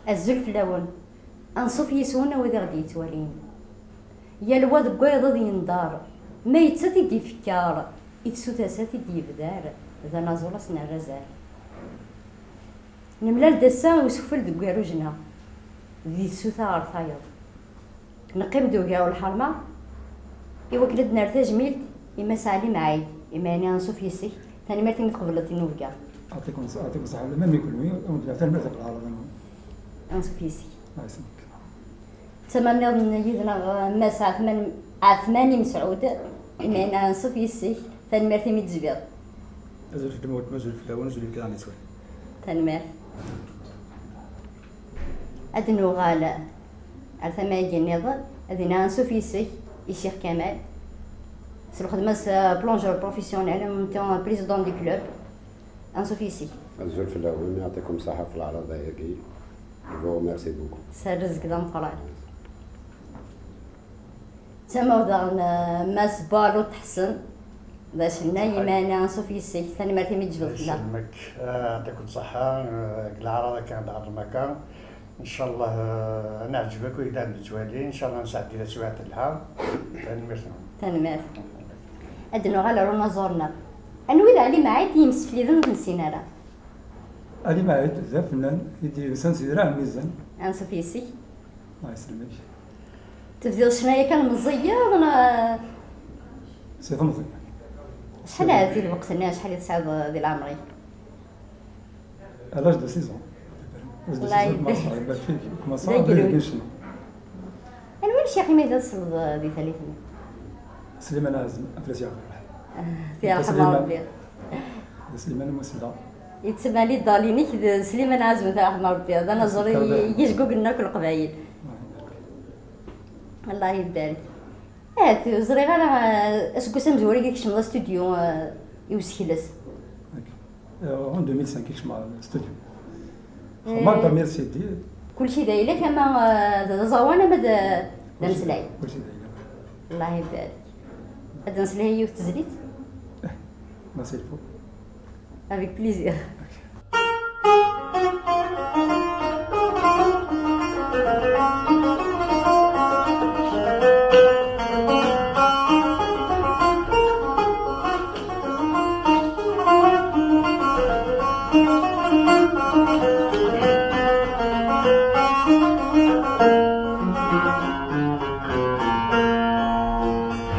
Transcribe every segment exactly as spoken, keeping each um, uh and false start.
Azul fell-awen. Anṣuf yis-wen a wid i ɣ-d-yettwalin. Yal wa deg wayeḍ ad yendar, ma yettat i d-ifekkar, i tsutas ad t-id-yebdar, d anaẓur ad s-nerr azal. Nemlal-d ass-a i usekfel deg iruj-nneɣ, di tsuta ɣer tayeḍ. Neqqim-d ugar n lḥerma i wakken ad d-nerr tajmilt i Mass Ɛli Mɛid, imayni anṣuf yis-k, tanemmirt imi tqebleḍ tinubga. Ɛṭikum ṣ-, ɛṭikum ṣṣeḥḥa, ula ma d kenwi, ad wen-d-nefk tanemmirt ɣef leɛraḍa-nwen. Anṣuf yis-k. Ttama nniḍen yid-neɣ Mass Ɛetman, Ɛetman Imesɛud, imayni anṣuf yis-k, tanemmirt imi d-tezbiḍ. Azul fell-am a weltma, azul fell-awen, azul i kra n yeswan. Tanemmirt. Ad nuɣal ar tama-agi nniḍen, ad iniɣ anṣuf yis-k i Ccix Kamal, s lxedma-s, euh, plongeur professionnel, en même temps président du club. Anṣuf yis-k. Azul fell-awen, yɛṭikum ṣṣeḥḥa ɣef leɛraḍa-agi. Je vous remercie beaucoup. S rrezg d ameqqran. Ttama daɣen, euh, Mass Balut Ḥsen, d acennay, imayni anṣuf yis-k, tanemmirt imi d-tejbed fell-aɣ. Yesselmek, euh, yɛṭikum ṣṣeḥḥa, euh, deg leɛraḍ akka d ɛerḍem akka. Ncallah, euh, ad neɛǧeb akk wid i d-nettwali, ncallah nesɛeddi taswiɛt telha. Tanemmirt-nwen. Tanemmirt. Ad nuɣal ar unaẓur-nneɣ. Anwa i d Ɛli Mɛid i yimsefliden ur t-nessin ara? Ali Maɛid d afennan i d-yusan si dra n Mizan. Anṣuf yis-k. Allah yesselmek. Tebdiḍ ccna yakan meẓẓiyeḍ neɣ? Si temẓi. Acḥal aɛad di lweqt-nni, acḥal i tesɛiḍ di leɛmer-ik? À l'âge de six ans. À peu près. À l'âge de six ans, commencé à faire ccna. Anwa ccix imi d-tesleḍ di tallit-nni? Sliman Azem, Afras Yaɛqub. Ah, yerḥem Rebbi. D Sliman Muselda. Yettmali ddal-inek d Sliman Azem, yerḥem Rebbi. D anaẓur i yejguglen akk Leqbayel. Allah ibarek. Ahat ur ẓriɣ ara, eh, aseggas amezwaru i kecmeḍ astudyu, eh, i usekles. Euh, en deux mille cinq i kecmeɣ studio. Xedmeɣ le premier C D. Kulci d ayla-k, ama, euh, d aẓawan ama d, d ameslay. Kulci d ayla. Allah ibarek. Ad d-neslay yiwet tezlit? Eh, ma s'il faut. Avec plaisir.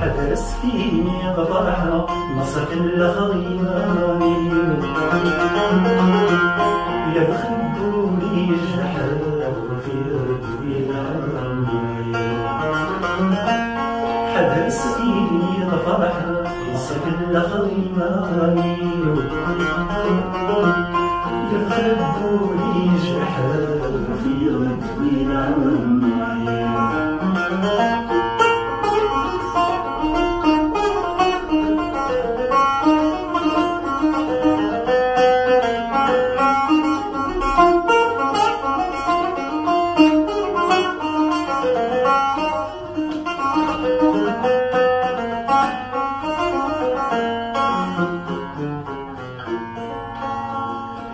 Ḥader s tini ɣ ferḥeɣ, maṣaken lexḍiman-iw. Ya bxebbu mi yejreḥ, ɣfiɣ-d di lɛemr-iw. Ḥader s tini ɣ ferḥeɣ, maṣaken lexḍiman-iw. Ya bxebbu mi yejreḥ, ɣfiɣ-d di lɛemr-iw.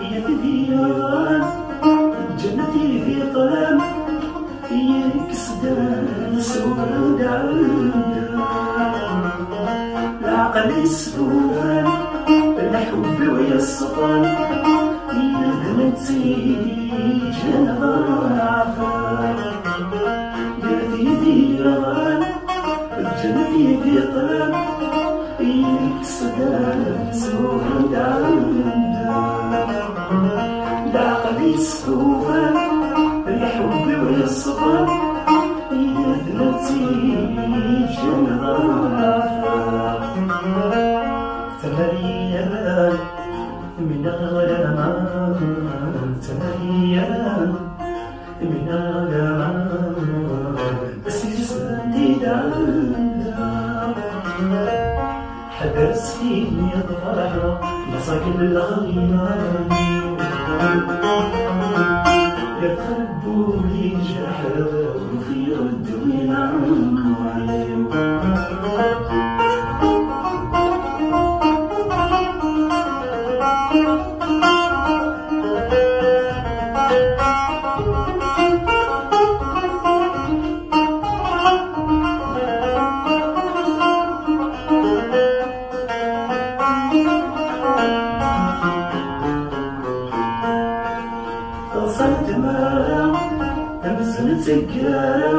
Yat di yeḍran, ǧǧan-t-id iṭṭlam, yekkes-d s uɣedda. Leɛqel yesfufan, lḥubb-iw yeṣfan, yid-neɣ tt-iǧǧan ɣer ɛfan. Yat di yeḍran, ǧǧan-t-id iṭṭlam, yekkes-d s uɣedda. Leɛqel yesfufan, lḥubb-iw yeṣfan, yid-neɣ tt-iǧǧan ɣer ɛfan. Tmeryaran, min alamma, tmeryaran, min alamma, s yesfan di danda. Ḥader s tini ɣ ferḥeɣ, maṣaken lexḍiman-iw. Ya bxebbu mi yejreḥ, ɣfiɣ-d di lɛemr-iw. Teḍsa n tmara, amzun d taggara,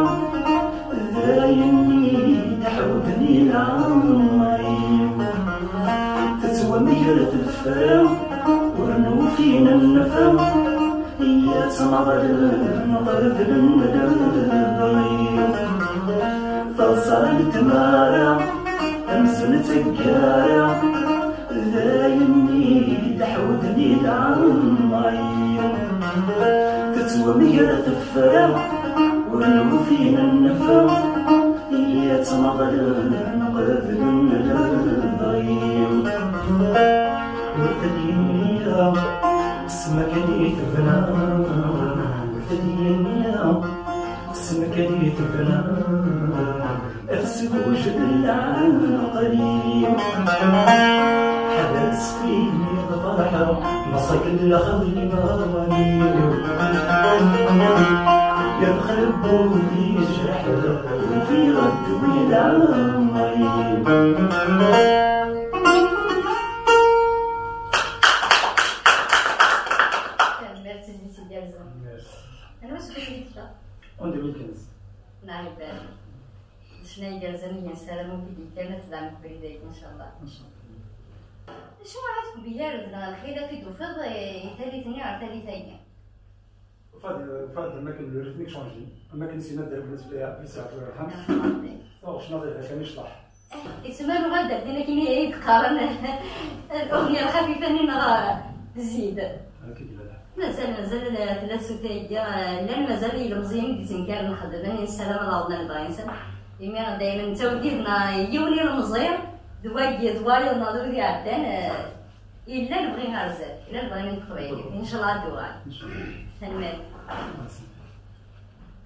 d ayen i d-ḥewden i leɛmer-iw. Tettwamger tefra, ur nufi nnfa, yettmaḍal neqbel lebɣi-w. Teḍsa n tmara, amzun d taggara, d ayen i d-ḥewden i leɛmer-iw. Tettwamger tefra, ur nufi nnfa, yettmaḍal neqbel lebɣi-w. Ur telli ssma kan i tebna, ur telli ssma kan i tebna. Ad sgujden lɛeqli. Ḥbes fini ḍferḥ, maṣakken lxaḍi berrani. Yadxel wul yejreḥ, ufiɣ ddwi lɛemri. Tanemmirt i Sidi Arezqi. Merci. Anwa aseggas i d-tekka? En deux mille quinze. Neɛleb. D ccna igerrzen i yensaramen wid yekkan ad tedɛem deg ubrid-agi, ncallah. Ncallah. Acu ara txedmeḍ gar-d neɣ lxilaf i d-tufiḍ, eh, i tallit-nni ɣer tallit-agi? Ufiɣ-d, ufiɣ-d am akken le rythme i changi, am akken Sina Dda Lwennas, Lisa Ɛebderreḥman. Yerḥem Rebbi. Tuɣ ccna ɣer kan yecḍeḥ. Eh, yettmal uɣal-d ar din akken i d-qqaren, aɣyul xafifa-nni neɣ tezzi-d. Akka i yella. Mazal, mazal tella tsut-agi, eh, llan mazal yilemẓiyen i d-yettnekkaren xeddmen, nessaram ad awḍen lebɣi-nsen. Imi daymen nettawgid neɣ yiwen ilemẓi, d wagi, d wayeḍ neɣ d wid iɛeddan, eh, yella lebɣi ɣer zdat, yella lebɣi n teqbaylit. Incallah ad d-uɣal. Incallah. Tanemmirt.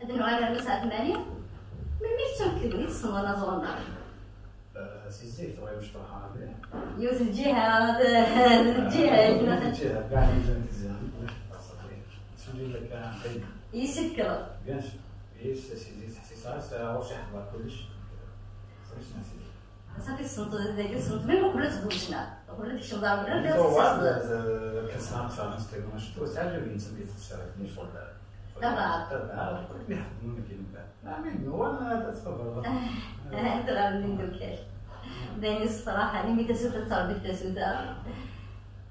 Ad nuɣal ar Mass Ɛetmani. Melmi i tettunefk tegnit tessneḍ anaẓur-nneɣ? Eh, si zik, tura imecṭuḥ mliḥ. Yiwet lǧiha, d lǧiha, eh, yiwet lǧiha, kɛan izan tizan. Tuli laka. Yis i tekkreḍ? Bien sûr. Yis, si zik, ḥsiseɣ-as, eh, ɣur-s iḥḍer kullec. Ẓriɣ si zik. Safi tessenṭ, dagi tessenṭ, même uqbel ad tezweǧ, neɣ uqbel ad tekcem ɣer uqbel ad tezweǧ. Kan sneɣ aqsar n Steven Acettu, teɛǧeb-iyi tsemmi teqsirt-nni ccɣel. Tabaɛḍ. Tabaɛḍ, ur k-ixeddem nekk i nella. Amin, هو أنا أتقبل. Ad ɣer imeddukal. D ayen yessefraḥen, imi tasuta tettrebbi tasuta.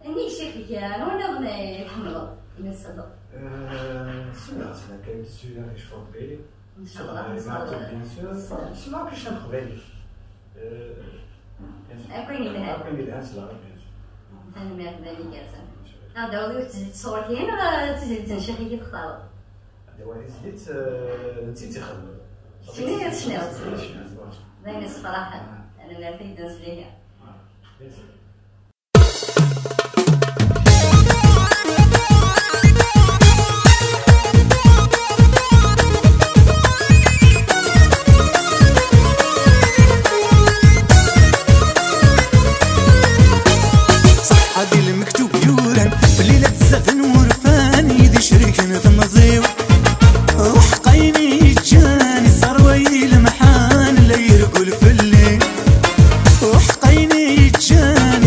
Nnig ccix-ik, anwa nniḍen i tḥemmleḍ, imi tselleḍ? Euh, ssneɣ, ssneɣ kan, ssneɣ icfurbi. Ncallah. Ssneɣ, bien sûr. Ssneɣ akk icna n teqbaylit. Euh, bien sûr. Akk ayen yelhan. Akk ayen yelhan, ssneɣ, bien sûr. Tanemmirt, d ayen igerrzen. Ad d-tawiḍ yiwet tezlit sɣur-k, neɣ d tizlit n ccix-ik i textareḍ? Ad d-awiɣ tizlit, euh, d netta i tt-ixedmen. Keččini i tecniḍ. Keččini i tecniḍ, voilà. D ayen yessefraḥen. Ah. Tanemmirt-ik d anesliha. Ah, merci. Ṣaḥḥa di lmektub yuran belli la d-zzaden wurfan i d-icriken temẓi-w. Uḥeqqa ayen yeǧǧan iṣerway lemḥan la yergul fell-i. Uḥeqqa ayen yeǧǧan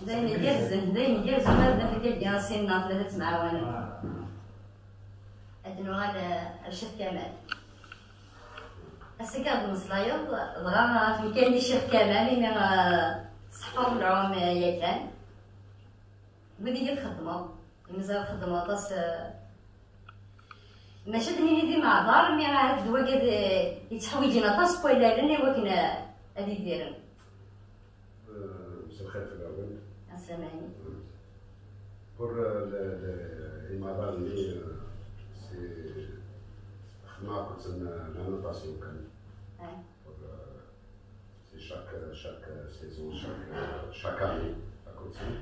D ayen igerrzen, d ayen igerrzen ma d Afrika Lgirasi-nneɣ tella tettemɛawanem. Ad nuɣal, eh, ar Ccix Kamal. Ass-agi ad d-tmeslayeḍ, dɣa ɣef umkan-nni Ccix Kamal, imi, eh, tseḥfaḍ lɛum, eh, yakan. Wid i txeddmeḍ, imẓi txeddmeḍ aṭas, eh, maca ad d-nini d imeɛḍar, mi ahat d wagi ad, eh, yettḥewwiǧen aṭas n wallalen i wakken, eh, ad idiren. Euh, مساء الخير fell-awen. Assalam. Pour, euh, le, le, imaḍal-nni, euh, c'est xedmeɣ akked-sen, euh, la natation kan. Pour, euh, c'est chaque, chaque, euh, saison, chaque, euh, chaque année, akked-sen.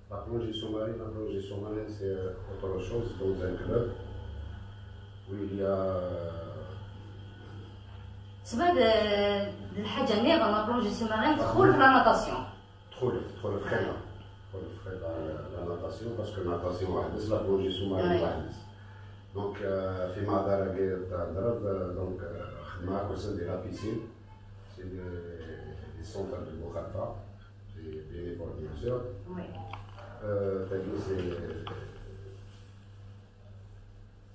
La plongée sous-marine, la plongée sous-marine, c'est, euh, autre chose dans un club où il y a, euh, تسمى د-، د الحاجة نيضا la plongée sous-marine تدخل في la natation. Txulef, txulef xilla. Txulef xilla la, la natation, parce que natation waḥdes, la plongée sous-marine waḥdes. Donc, euh, في مدار كي تهضر، donc, euh, خدمة كوسن دي la piscine, c'est le, les centres de Boukhalifa, des bénévoles bien sûr. Oui. Euh, تاكي c'est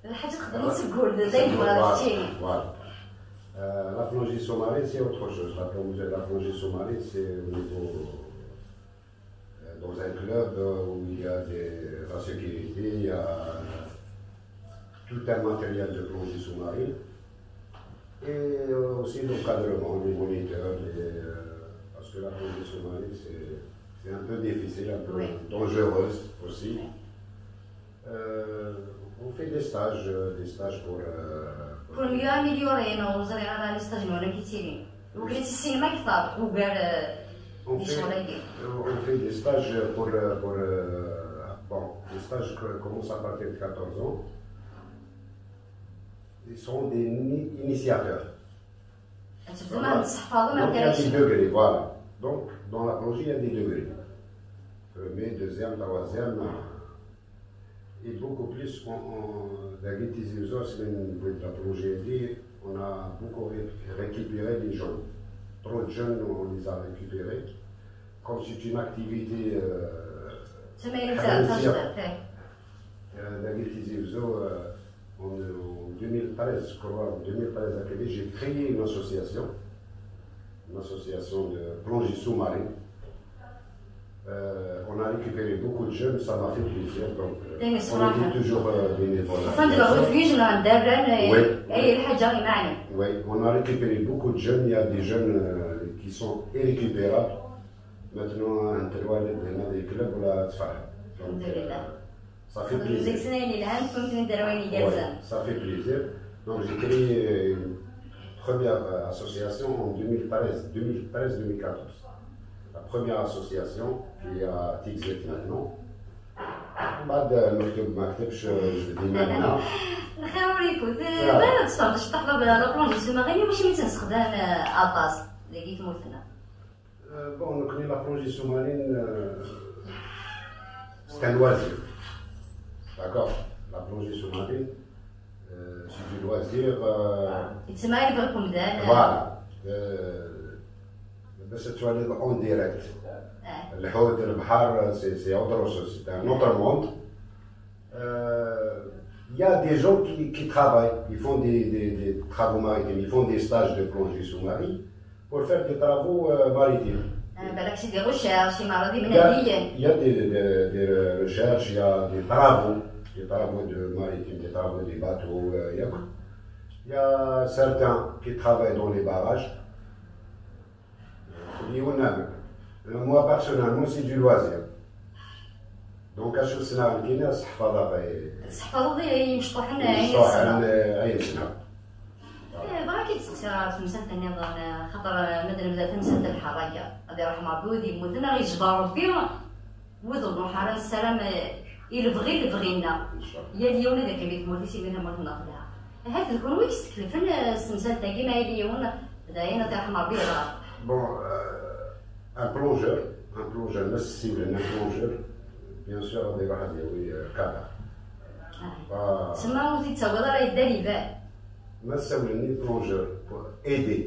الحاجة تقدر تقول دايما voilà. Voilà. Euh, la plongée sous-marine, c'est autre chose. La plongée, la plongée sous-marine, c'est au niveau, euh, dans un club, euh, où il y a des, la sécurité, il y a tout un matériel de plongée sous-marine. Et, euh, aussi l'encadrement, les moniteurs, les, euh, parce que la plongée sous-marine, c'est, c'est un peu difficile, un peu dangereuse aussi. Euh, on fait des stages, euh, des stages pour, euh, pour mieux améliorer, non, ur ẓriɣ ara les stages-nwen amek i ttilin. Ur la tessinmem akteṛ ugar, euh, on fait, on fait des stages pour, euh, pour, euh, bon, les stages que commencent à partir de quatorze ans. Ils sont des ini-, initiateurs. Donc, il y a des degrés, voilà. Donc, dans la plongée, il y a des degrés. Premier, deuxième, troisième. Et beaucoup plus, on, on, dans la plongée, on a beaucoup ré-, récupéré des jeunes. Trop de jeunes, on les a récupérés. Comme c'est une activité, euh, تسمى إلى تاع تاع تاع. Euh, dans la plongée, euh, en, en deux mille treize, je crois, en deux mille treize, j'ai créé une association, une association de plongée sous-marine. Euh, on a récupéré beaucoup de jeunes, ça m'a fait plaisir. Donc, euh, on était toujours, euh, bénévoles. Enfin, de la refuge, là, derrière, oui. Oui, on a récupéré beaucoup de jeunes. Il y a des jeunes, euh, qui sont irrécupérables. Maintenant, un tel, il y a des clubs, on a fait. Donc, euh, ça fait plaisir. Ouais, ça fait plaisir. Donc, j'ai créé une première, euh, association en deux mille treize, deux mille treize, deux mille quatorze. La première association qui est à Tixet maintenant. بعد المكتوب ما كتبش، je dis maintenant. الخير ور يفوت. Voilà. Bɣiɣ ad testeqsiḍ la plongée sous-marine, واش من تنسخدم aṭas ديك تموتنا. Euh, bon, donc, la plongée sous-marine, euh, c'est un loisir. D'accord ? La plongée sous-marine, euh, c'est du loisir, euh, يتسمى يبغيكم ذا. Voilà. Euh, باش تولي en direct. الحوت، البحر, c'est, c'est autre chose, c'est un autre monde. Euh, il y a des gens qui, qui travaillent, ils font des, des, des travaux maritimes, ils font des stages de plongée sous-marine pour faire des travaux, euh, maritimes. آه، بالك c'est des recherches، يما راه دي Il y a, منهجيا. Il y a des, des, des recherches, il y a des travaux, des travaux de maritime, des travaux des bateaux, euh, il y a, il y a certains qui travaillent dans les barrages. Moi, personnellement, c'est du loisir. Donc, acu ssneɣ nekkini, ad seḥfaḍeɣ, eh, Tesseḥfaḍeḍ imecṭuḥen, ayen imecṭuḥen, ssneɣ. Eh, ayen ssneɣ. Eh, bɣiɣ ad k-id-sseqsiɣ ɣef temsalt nniḍen, eh, xaṭer, eh, ma d-nebda tamsalt n lḥerraga, ad iṛḥem Ṛebbi wid yemmuten, ad yeǧber Ṛebbi wid ur nruḥ ara, nessaram, eh, i lebɣi, lebɣi-nneɣ. Inchallah. Yal yiwen ad iqqim di tmurt-is, imi tamurt-nneɣ telha. Ahat d kunwi i yesteklefen, eh, s temsalt-agi, ma yella yiwen d ayen ad iṛḥem Ṛebbi yeḍra. Bon, euh, un plongeur, un plongeur, ma s-ssiwlen un plongeur, bien sûr, ad iṛuḥ ad yawi, euh, cadre. Ah. Tsemma ur t-id-tawiḍ ara yedder iban. Ma ssawlen-nni plongeur, pour aider.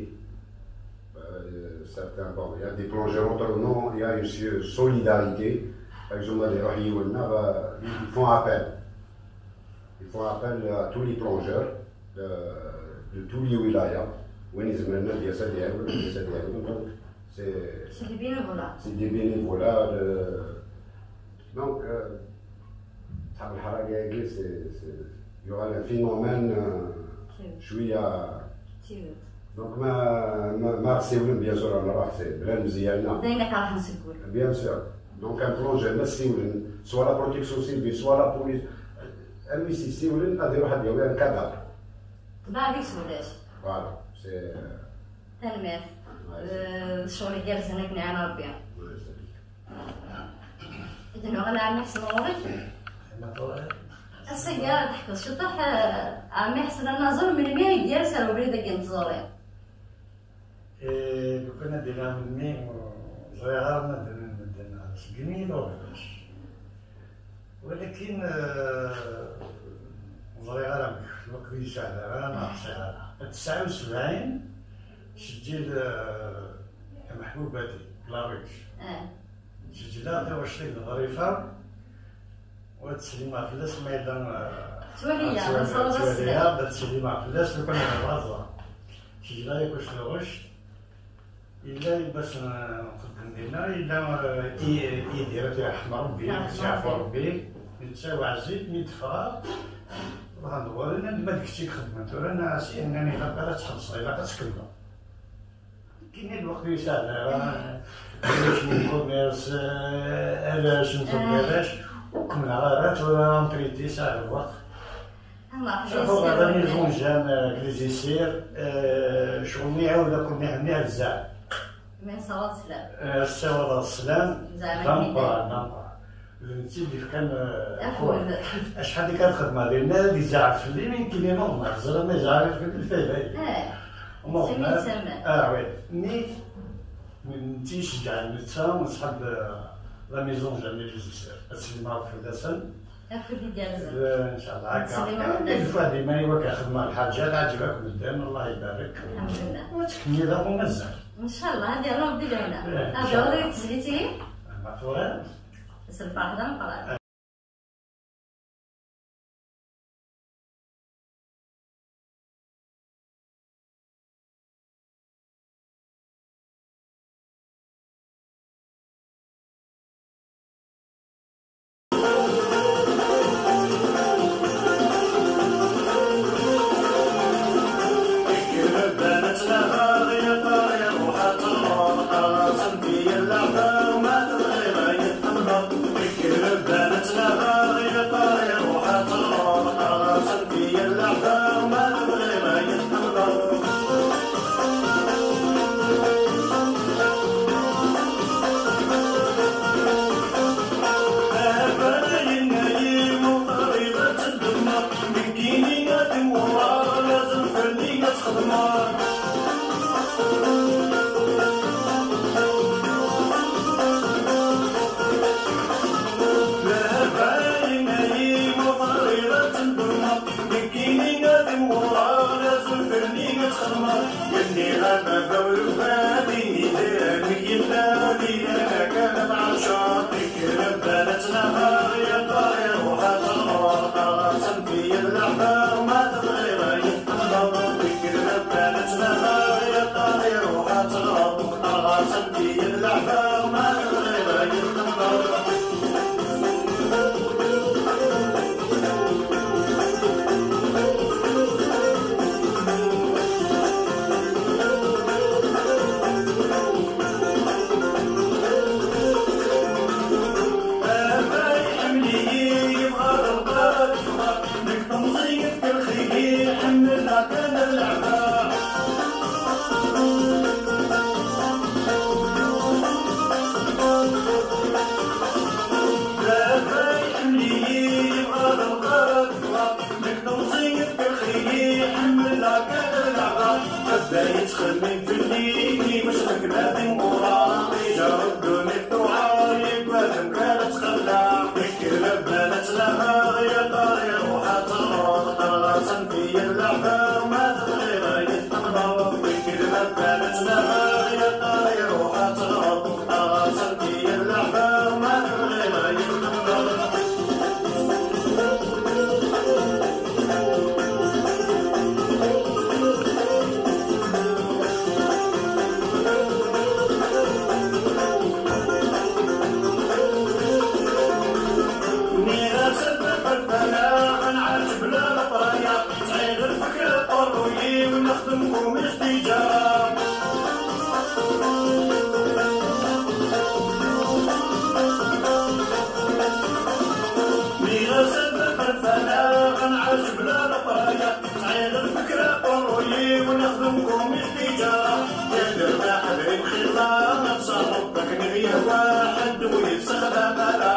Euh, Certains, bon, il y a des plongeurs entre nous, il y a une solidarité. Par exemple, les Rohiyouna, ils font appel. Ils font appel à tous les plongeurs de, de tous les wilayas. وين يزمرنا ديال سادي عيون، ديال سادي عيون. Donc, c'est C'est des bénévolats. C'est des bénévolats. De... Donc, euh, صحاب الحركة هاكي، c'est, c'est, il y aura un phénomène, euh, شوية. Donc, ما ما ما سيولن، bien sûr، أنا راه في بلاد مزيانة. دايما راح نسقول. Bien sûr. Donc, un plongeur ما سيولن، soit la protection civile, soit la police. أمي سي سيولن، غادي يروح يدير un cadavre. طبعا هذيك سوداش. Voilà, c'est. تنمير. الشغل يدير زنك نعم ربي. دنو غنعمل حسن غوري. السيارة تحكي شطح. عمي حسن الناظر من مية يدير سالو بريدة كنت زوري. إيه، لو كان دينا من مية، زريغار ما دنا، ما دنا سكيني لو بلاش. ولكن، آه، زريغار الوقت اللي ساعد أنا ناقص على تسعة وسبعين. سجل، آه، محبوبتي، كلاريس. آه. سجلها، تا واش تقدر ظريفة. وتسلم مع فلاس ما يدان، آه، توالية، توالية، توالية، توالية. تسلم مع فلاس لو كان هذا الهضرة. سجلها يكون في الغش. إلا باش نقدم لنا، إلا، آه، إي-، إيدي راه يرحم ربي، يرحم يعفو ربي. ربي. نتساوى عزيز، مي دفرار. الله ندور، أنا ما دكتي خدمة، أنا سي أنني لا بلا تحبس، إلا كتكلم. كاين الوقت يساعد، آه، باش من كوميرس، آه، علاش نزوج، آه. علاش؟ وكمل غارات ولا امبريتي ساعد الوقت. الله يحفظك. شوفوا، هذا ميزون جام، آه، كليزيسير، آه، شغل مية ولا كل مية، مية بزاف. من صوت سلام. آه، السواد السلام. زعما دامبا، كيدير. دامبا. نتي اللي كان، آه، أخويا. أشحال اللي كانت خدمة لنا، اللي زعف في الليل، يمكن ينوض مع الزلمة، يزعف في الفيلة. آه. المهم، سميت سماء. آه، وي. مي، نتي شجع النتا ونصحاب، آه، لا ميزون جامي لي زيسير. أسلم معك في الدسم. أخوي ديال الزلمة. إن شاء الله، هكا. سليمان. هكا. الفوا ديما يواك خدمة الحاجة، لا عجبك مدام، الله يبارك. الحمد لله. وتكمل له مازال. إن شاء الله، هذه الله بدي لهنا. إيه، إن هذا شاء هو الله. اللي تزليتي. ما فورا. بس الفرح ده مقرر. Nexdem kumisti ǧara. Nniɣ-as a baba lfana, nɛaǧ bla leqraya, sɛiɣ lfekra qurru-yi, ur nexdem kumisti ǧara. Yal rrbeḥ d rimxilla, ad tṣabeḍ akken i ɣ-yehwa, ḥedd ur yessexdam ara.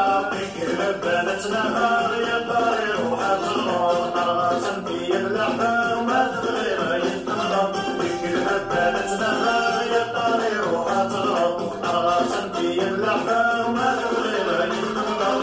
Kker baba ad tnaɣeɣ, ya ṭari ruḥ ad teɣreḍ, qqareɣ-as amek i d leɛba, ma tebɣiḍ ad yi-txedmeḍ. Kker baba ad tnaɣeɣ, ya ṭari ruḥ ad teɣreḍ, qqareɣ-as amek i d leɛba, ma tebɣiḍ ad yi-txedmeḍ.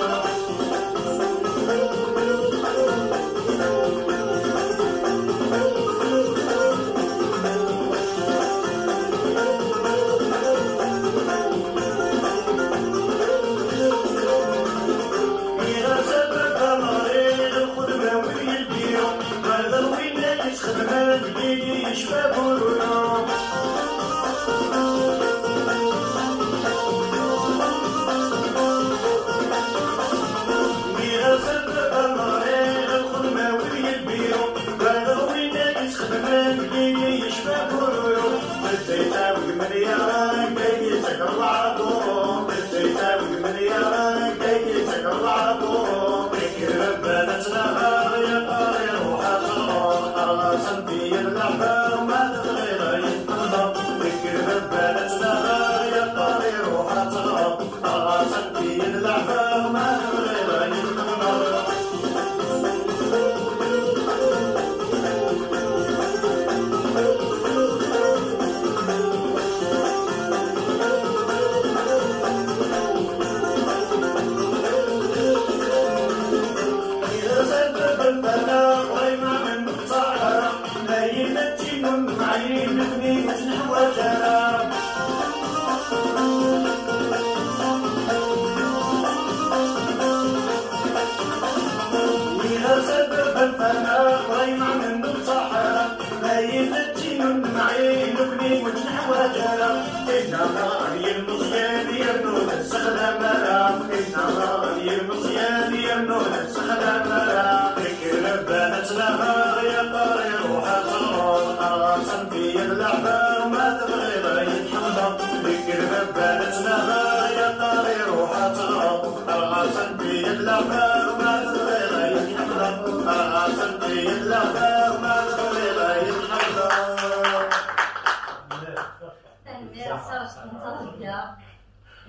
Tanemmirt, ɣas tneṭṭeḍ deg-a.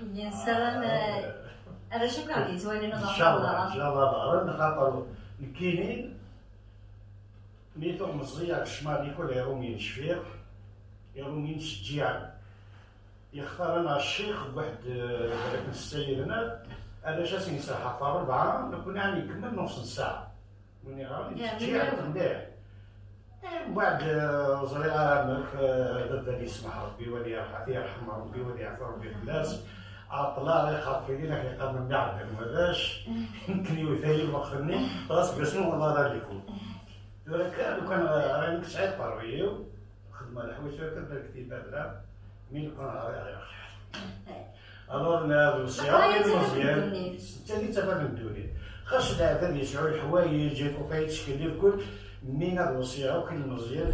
Ihi nessaram, eh, arrac akk i ɣ-d-yettwalin ad ncallah, ncallah ad ɣren, xaṭer nekkini mi tuɣ meẓẓiyeɣ kecmeɣ likul iṛumyen cfiɣ, iṛumyen ttceǧǧiɛen. Yextar-aneɣ ccix n waḥed, eh, balak n setta yid-neɣ, arrac ad sen-yesserḥef ṛebɛa, nekkni ad nkemmel nus n ssaɛa. Win iɣran yettceǧǧiɛ mliḥ. Eh, mbeɛd, eh, ur ẓriɣ ara amek, eh, baba ad yesmeḥ Rebbi, wali yerḥ-, ad yerḥem Rebbi, wali yeɛfu Rebbi fell-as. Ɛeṭṭleɣ, ixerfiden ak iqamen-nni ɛeddan warrac. Nekkni iwet-iyi lweqt-nni, dɣa seg wasmi ur ḍar ara likul. Tura akka, lukan ɣ-, ɣran-k sɛiɣ terwi-w, xedmeɣ leḥwayeǧ tura akka, balak tibadra, mi neqqen ɣer, ɣer, ɣer. Alors, nɛad lewṣiya i Meẓyan, d netta i d ttafat n ddunit. Xas leɛbad yesɛu leḥwayeǧ, tufa yettkel irkul, mi nɛad lewṣiya akk i Meẓyan,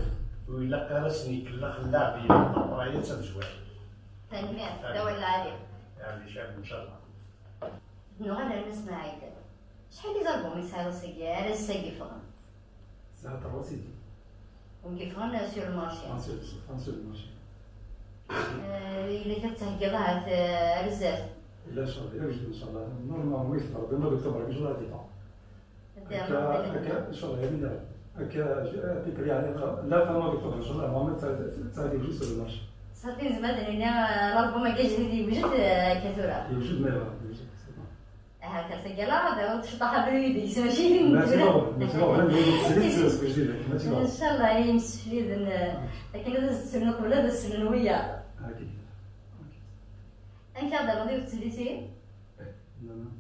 ur ilaq ara ad sen-ikellex lɛebd, aya d tamezwarut. Tanemmirt, d awal lɛali. Yeɛni, ncallah. Nuɣal ar Nna Smaɛil. Acḥal n les albums i tesɛiḍ ass-agi, ar ass-agi ffɣen? Sɛiɣ trois C D. Ur yeffɣen sur le marché. Ffɣen sur, ffɣen sur le marché. Eh, yella kra tettheggiḍ ahat, eh, ar zdat? Yella ccɣel, yella wejden, ncallah. Normalement, ma yefteɣ Rebbi, mois d'octobre, ncallah, ad yeffeɣ. Akka, akka, ncallah, ya Minna. Akka, à peu près, يعني, la fin mois d'octobre, ncallah, normalement, ça, ça, ça arrive juste sur le marché. Ṣafi, nezmer ad nini, eh, l'album-agi ajdid yewjed, eh, akka tura. Yewjed, mais, yewjed, c'est bon. Ahat ar taggala, d awen tceṭṭaḥ abrid deg-s, mačči d... Mačči d awen, mačči d awen, am win yettselin s, s ujdid, mačči d awen. Ncallah, ay imsefliden, eh, akken ad as-d-slen uqbel ad as-slen wiyaḍ. Akid. Amek ara d-terreḍ i tezlit-ihin? Eh, non, non.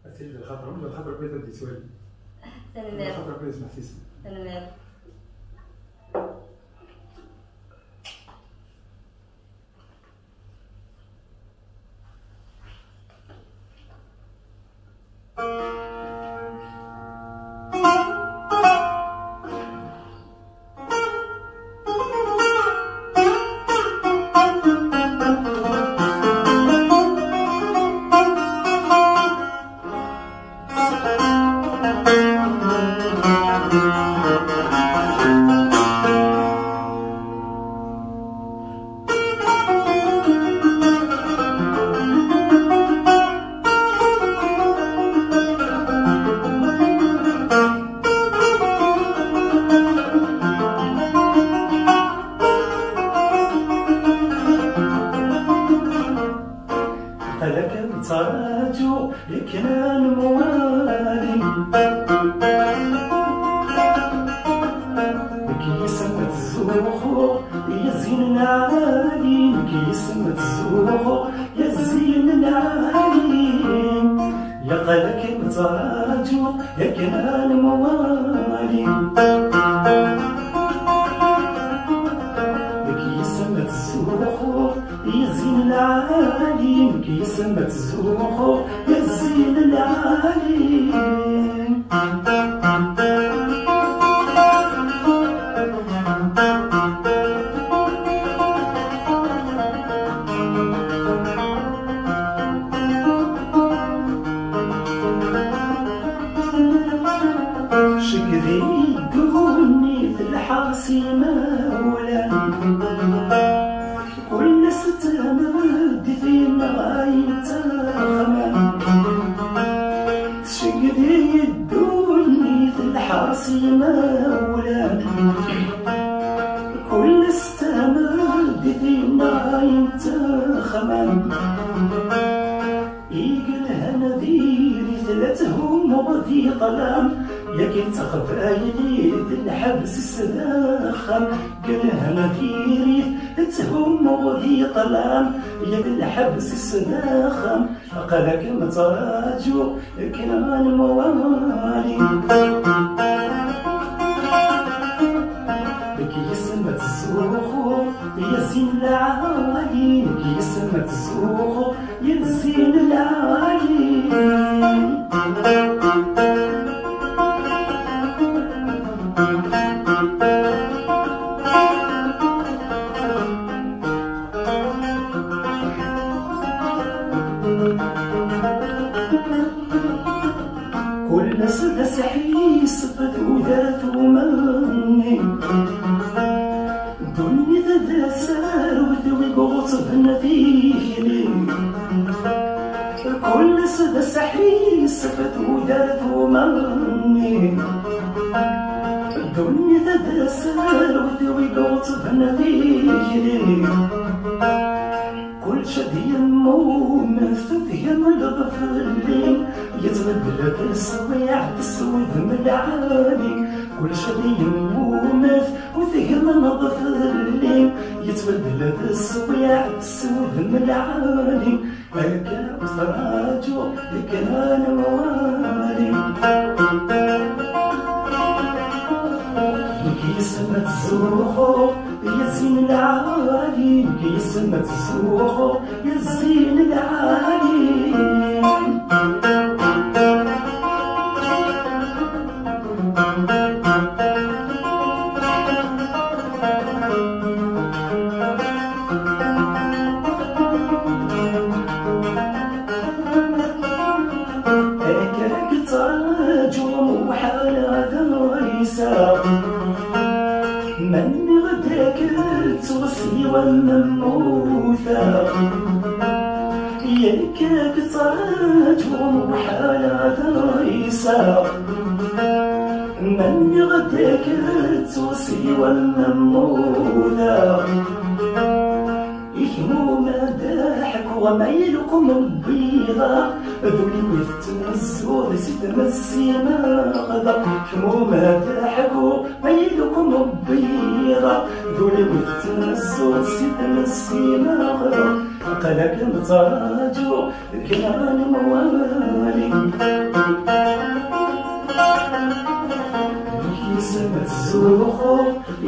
Ad tili d lxaṭer, d lxaṭer Rebbi ad d-yettwali. Tanemmirt. Lxaṭer Rebbi ad yesmeḥsisen. Tanemmirt. Ad kem-ttṛaǧuɣ lekna n mwali. Nekk yis-m ad ttzuxxuɣ i zzin lɛali, nekk yis-m ad ttzuxxuɣ i zzin lɛali. Yaqal ad kem-ttṛaǧuɣ lekna n mwali. Nekk yis-m ad ttzuxxuɣ i zzin lɛali, nekk yis-m ad ttzuxxuɣ i zzin lɛali. Cegg di ddunit lḥers imawlan. Kul ass d tameddit yenneɣ ayen ttaxmam. Tcegg di ddunit lḥers imawlan. Kul ass d tameddit yenneɣ ayen ttaxmam. I yelhan diri-t la tthummuɣ di ṭṭlam, yagi d taqbaylit lḥebs-is d axxam. Yelhan diri-t la tthummuɣ di ṭṭlam, yagi d lḥebs-is d axxam. Aql-ak nettraǧu kra n mwali. Deg yisem ad ttzuxxuɣ, ya zzin lɛali, deg yisem ad ttzuxxuɣ, ya zzin lɛali. Kul ass d aseḥisef tudert umenni. Ddunit d asarut wi iɣeṣben tikli. Kul ass d aseḥisef tudert umenni. Ddunit d asarut wi iɣeṣben tikli. Kulec ad yemmumet, ur tgemmleḍ fell-i, yettbeddil teswiɛt s wudem lɛali. Kulec ad yemmumet, ur tgemmleḍ fell-i, yettbeddil teswiɛt s wudem lɛali. Akka ur ttraǧu kra n mwali. Nekk yis-m ad ttzuxxuɣ, ya zzin lɛali, nekk yis-m ad ttzuxxuɣ, ya zzin lɛali. Akka i yettraǧu muḥal ad ɛiseɣ. Ma nniɣ-d akken ttweṣṣiweɣ ma mmuteɣ. Yak ad k-ttraǧuɣ muḥal ad ɛiseɣ. Ma nniɣ-d akken ttweṣṣiweɣ ma mmuteɣ. Ikmum ad ḥkuɣ ma yella kum wwiɣeɣ. D ul-iw i tettmezzuɣ si tmes ineɣdeɣ. Ikmum ad ḥkuɣ ma yella kum wwiɣeɣ. D ul-iw i tettmezzuɣ si tmes ineɣdeɣ. Aql-ak nettraǧu kra n mwali. Nekk yis-m ad ttzuxxuɣ,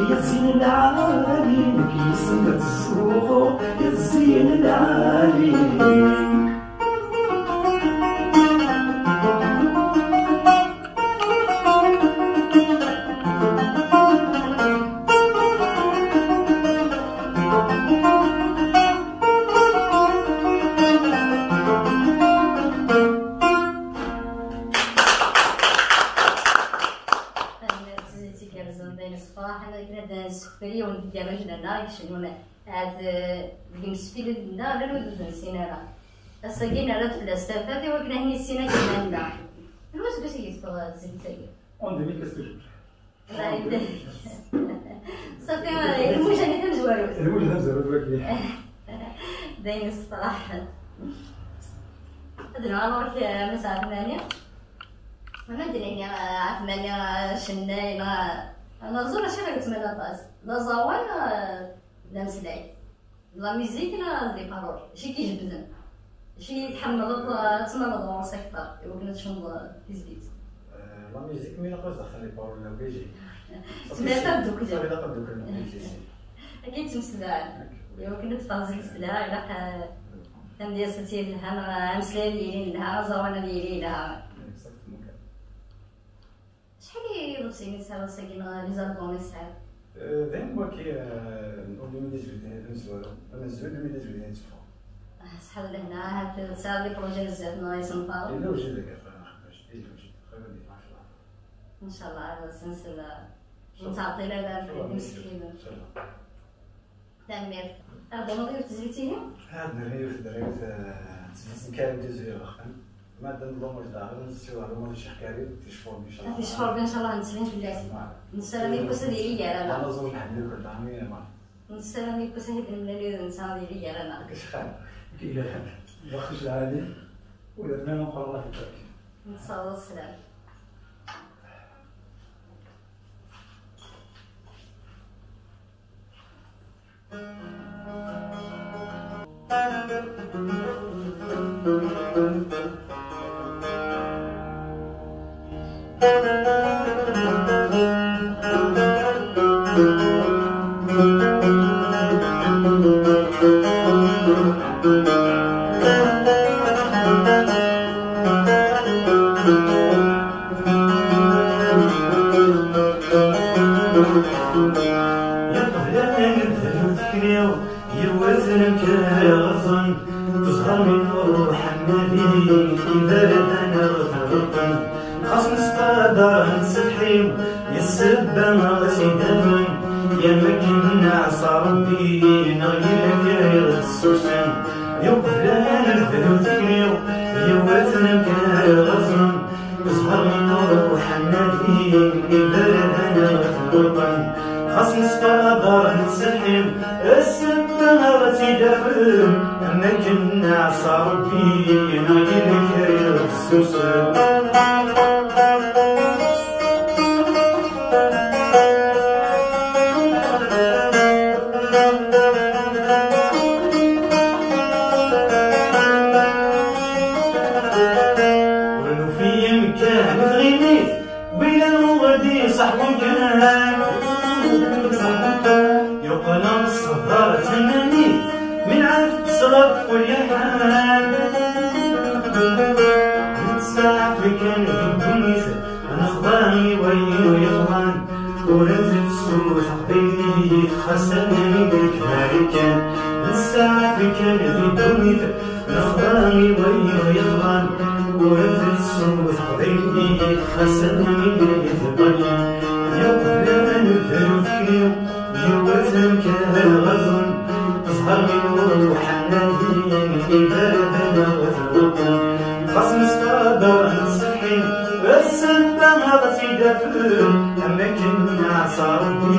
ya zzin lɛali, nekk yis-m ad ttzuxxuɣ, ya zzin lɛali. Tanemmirt i Tigerẓen, d ayen yessefraḥen akken ad d-nessekfel yiwen deg warrac-nneɣ i icennun ahat, eh, deg yimsefliden-nneɣ llan wid ur d-nessin ara. Ass-agi nerra-d fell-as tafat i wakken ad ten-yissin akken llan da. Anwa aseggas i yeffeɣ tzizit-agi? En deux mille quinze. Safi, lmuja-nni tamezwarut. Lmuja tamezwarut, wagi. D ayen yessefraḥen. Ad nɣer ɣur-k, eh, Mass Ɛetmani. Ma d-nini, eh, Ɛetmani, eh, cennay, neɣ, eh, neẓẓul, mačči ɣer yettmala aṭas. D aẓawan, eh, d ameslay. D la musique, neɣ d les paroles. Acu i k-ijebbden? Acu i tḥemmleḍ, eh, ad tmaleḍ ɣur-s akteṛ, i wakken ad tecnuḍ, eh, tizlit? Eh, la musique, mi ilaq ad daxel les paroles, obligé. Tezmer ad ddukklen. Ilaq ad ddukklen, obligé. Akka i ttmeslayen. I wakken ad teffeɣ zzi-s telha, ilaq, eh, tamedyazt ad tt-yelha, neɣ ameslay ad yili yelha, aẓawan ad yili yelha. Exactement. Acḥal n yiḍebsiyen i tesɛiḍ ass-agi, neɣ les albums i tesɛiḍ? Eh, d ayen waki, eh, ur d-imi d-izwid, d amezwaru. Amezwaru d imi d-izwid i yetteffeɣ. Ah, ṣṣeḥ d lehna, ahat tesɛiḍ les projets bezzaf, neɣ isenfaren? Yella wejid deg afran, xaṭer, yella wejid, xaṭer ad yeffeɣ, ncallah. Ncallah, ad as-nsel, eh, ur nettɛeṭṭil ara, ncallah, ad d-nsekkimen. Ncallah. Tanemmirt. Ad d-tiniḍ yiwet n tezlit ihi? Ad nerr yiwet n tezlit, eh, tezlit n Karim Tiziri Lexfan. Ma d-nḍum daɣen, nessiweḍ lemmer n Ccix Karim, ticfur, ncallah. Ticfur, ncallah, nettlim fell-as. Voilà. Nessaram yiwwas ad yili gar-aneɣ. Anaẓur nḥemmel-iken daɣen, i Marie. Nessaram yiwwas ad nemlal yid-nsen ad yili gar-aneɣ. Acḥal? Nekk ila lḥemd. D axcic lɛali, ula d nnan uqerru Allah ibarek. Nessaweḍ sslam. Yeqbel aman d tekriw, yiwet n mkar ɣeẓen, teẓher min ṛuḥ nnadi, iberdan ɣ tɣelqen. Xas nesqadar nettsetḥi, yessebba ɣ-s-idafen, yam akken neɛṣa Ṛebbi, neɣ yella kra i ɣ-tessusen. Yeqbel aman d tekriw, yiwet n mkar ɣeẓen, Ẓher mi nruḥ ad nadi, iberdan ɣef tɣelqen. Xas nesqadar nettsetḥi, ssebba ad ɣ-tt-id-afen, am akken neɛṣa Ṛebbi, neɣ yella kra i ɣ-tessusen. Ur nufi amkan i tɣimit, win anwa d iṣaḥben kan. Yuqel-aɣ ṣṣber d tannamit, min ɛad tesɣef ur yerḥan. Nettsaɛaf kan di ddunit, nexḍa i wayen ur yeḍman. Ur nzid s teqbaylit, xas almi deg Marikan. Nettsaɛaf kan di ddunit, nexḍa i wayen ur yeḍman. Ur nzid s teqbaylit, xas almi deg Marikan. Yuqbel aman d tekri, yiwet n kra ɣer ẓun. Ẓher mi nruḥ ad nadi, iberdan ɣef tɣelqen. Xas nesqadar nettsetḥi, ssebba ad ɣ-tt-id-afen, am akken neɛṣa Ṛebbi,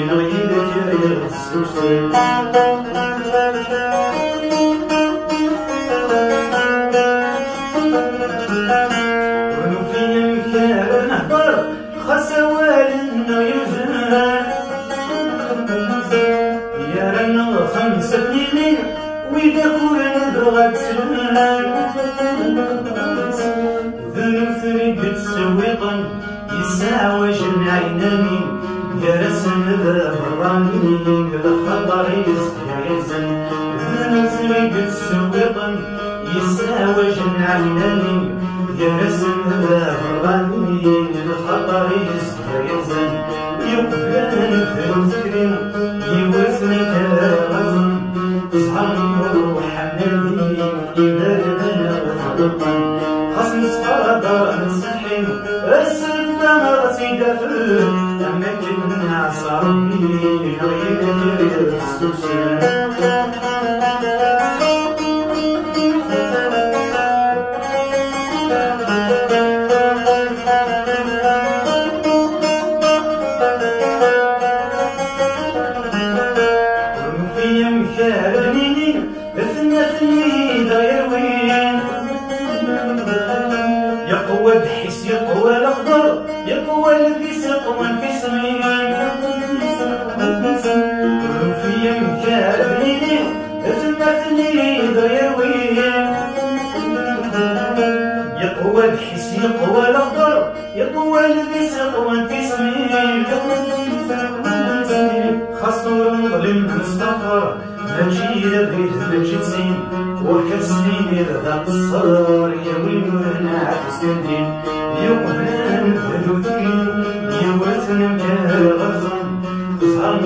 neɣ yella kra i ɣ-tessusen. Ur nufi amek ara nehder, xas awal-nneɣ yuzan. Gar-aneɣ xemsa tninin, widak ur nebɣi ad slen. D nutni i yettsewwiqen, yesseɛwajen ɛinani, gar-asen d aberrani, lxaṭer i yesgeryazen. D nutni i yettsewwiqen, yesseɛwajen ɛinani, gar-asen d aberrani, lxaṭer i yesgeryazen. Yuqbel ad nefru tekri, yiwet n kra ɣer ẓun. Ẓher mi nruḥ ad nadi, iberdan ɣef tɣelqen. Xas nesqadar nettsetḥi, ssebba ad ɣ-tt-id-afen, am akken neɛṣa Ṛebbi, neɣ yella kra i ɣ-tessusen. Ur nufi amek ara nini, d atmaten i d aɣ-yawin. Wadḥis yeqwa leɣder, yeṭwal di seṭwa n tismin. Xas ur neḍlim nestaxer, mačči d abrid, mačči d sin. Ɣur-k ad s-tiniḍ d aqeṣṣer, yawin ur nɛad sendin. Yuqeblan d dutin, yiwet n mkan ɣer ẓen. Ẓer n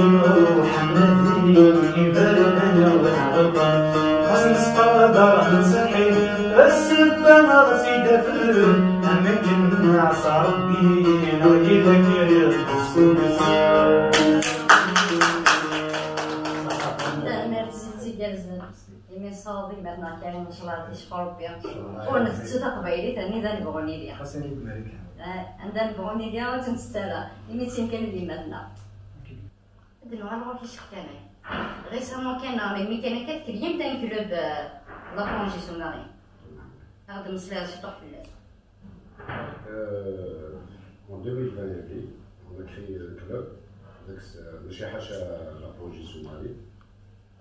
Muḥemmedi, iberdan ɣer ɣelqen. Xas nesqadar, nettseḥḥi, ssebba ɣer sid afren, am akken neɛṣa Rebbi, neɣ yella kiriɣ deg-s. Tanemmirt, d tigerrzen. Imi nessaweḍ imatneɣ kan, ncallah ad yecfu Rebbi. Ur ntettu taqbaylit, anida nebɣu nili. Xas anida nili. Eh, anda nebɣu nili, ur tt-ntettu ara. Imi d tin kan i d imatneɣ. Ad nuɣal ɣur-k i Ccix Kamal. Récemment kan, neɣ melmi kan akka, tkellimt un club, euh, la plongée sous-marine. Ad aɣ-d-temmeslayeḍ ciṭuḥ fell-as. Euh, en deux mille vingt, on a créé un club. Donc, c'est, euh, mačči ḥaca la plongée sous-marine.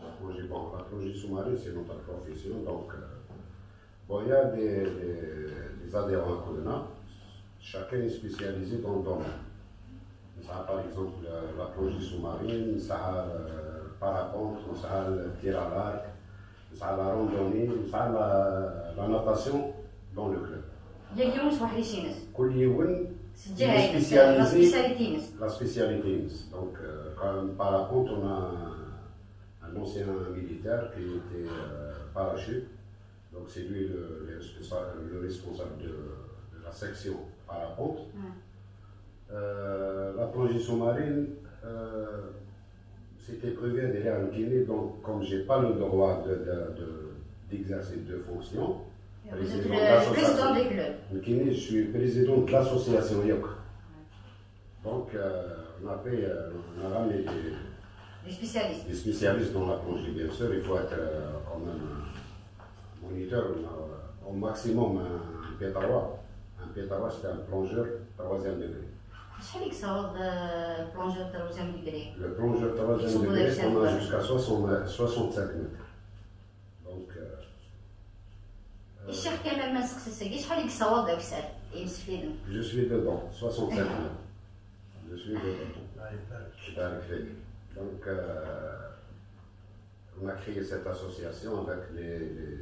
La plongée, bon, la plongée sous-marine, c'est notre profession. Donc, euh, bon, il y a des, des, des adhérents qu'on a. Chacun est spécialisé dans le domaine. On a, par exemple, euh, la plongée sous-marine, on a, euh, parapente, on a le tir à l'arc, on a la randonnée, on a la, la natation dans le club. Yal yiwen s weḥric-ines. كل يوم, c'est spécialisé, la spécialité-ines. La spécialité-ines. Donc, euh, quand même, parapente, on a un ancien militaire qui était, euh, parachute. Donc, c'est lui le, le responsa-, le responsable de, de la section parapente. Ouais. Euh, la plongée sous-marine, euh, c'était prévu derrière un kiné. Donc, comme j'ai pas le droit de, de, de, d'exercer deux fonctions, vous êtes le président des clubs. Le kiné, je suis président de l'association Yok. Donc, euh, on a fait, euh, on a ramené des, des spécialistes. Des spécialistes dans la plongée, bien sûr. Il faut être, euh, quand même un moniteur, on a, au maximum un P trois. Un P trois, c'est un plongeur troisième degré. شحال يكسر le plongeur troisième degré? Le plongeur troisième degré, on a jusqu'à soixante, soixante-cinq mètres. Donc, euh, euh, الشيخ كمال، ما نسقسي ساكي، شحال يكسر داك الساعة؟ يمسفيدن. Je suis dedans, soixante-cinq ans. Je suis dedans. الله يبارك. يبارك فيك. Donc, euh, on a créé cette association avec les, les,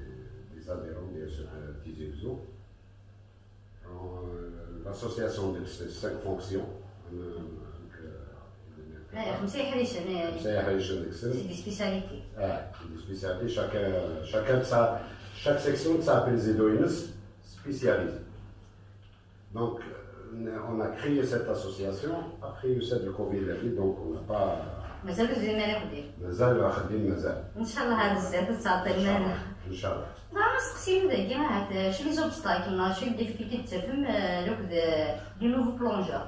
les adhérents, bien sûr, de Tizi Ouzou. Euh, l'association, donc, c'est cinq fonctions. Euh, donc, euh, ايه، خمسة يحريشن، ايه. خمسة يحريشن ديك السن. C'est des spécialités. اه، des spécialités. Chacun, chacun de sa, chaque section de sa présidence spécialisée. Donc, euh, on a créé cette association. Après, il y a eu le Covid, la vie, donc on n'a pas. مازال زين ما ناخذين. مازال واخدين، مازال. إن شاء الله هذا الزاد تعطينا. إن شاء الله. زعما نسقسي من داكي، ها، شنو les obstacles، شنو les difficultés تفهم، آه، لوك دي، دي nouveaux plongeurs.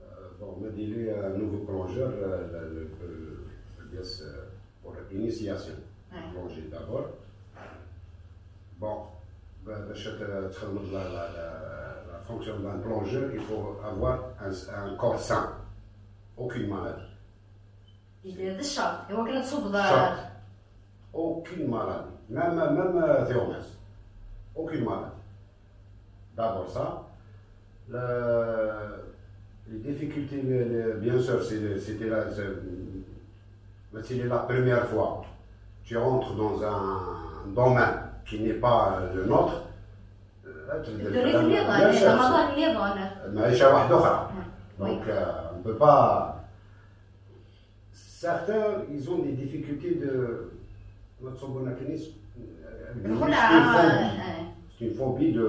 Euh, bon, ما دير لي un nouveau plongeur, euh, le, le, le, le, pour l'initiation. Ouais. Plongée d'abord. Bon, ben, باش ت-, تخدم la, la, la, la fonction d'un plongeur, il faut avoir un, un corps sain. Aucune maladie. يدير هذا الشرط، هو كنا تصوب. شرط. Aucune maladie. Même, même, euh, théomèse. Aucune maladie. D'abord ça. La, les difficultés, le, le, bien sûr, c'est, c'était la, c'est, mais c'est la première fois. Tu rentres dans un domaine qui n'est pas le nôtre. Euh, tu, bien sûr. المعيشة واحدة أخرى. Donc, euh, on peut pas. Certains, ils ont des difficultés de, c'est une phobie. C'est une phobie de,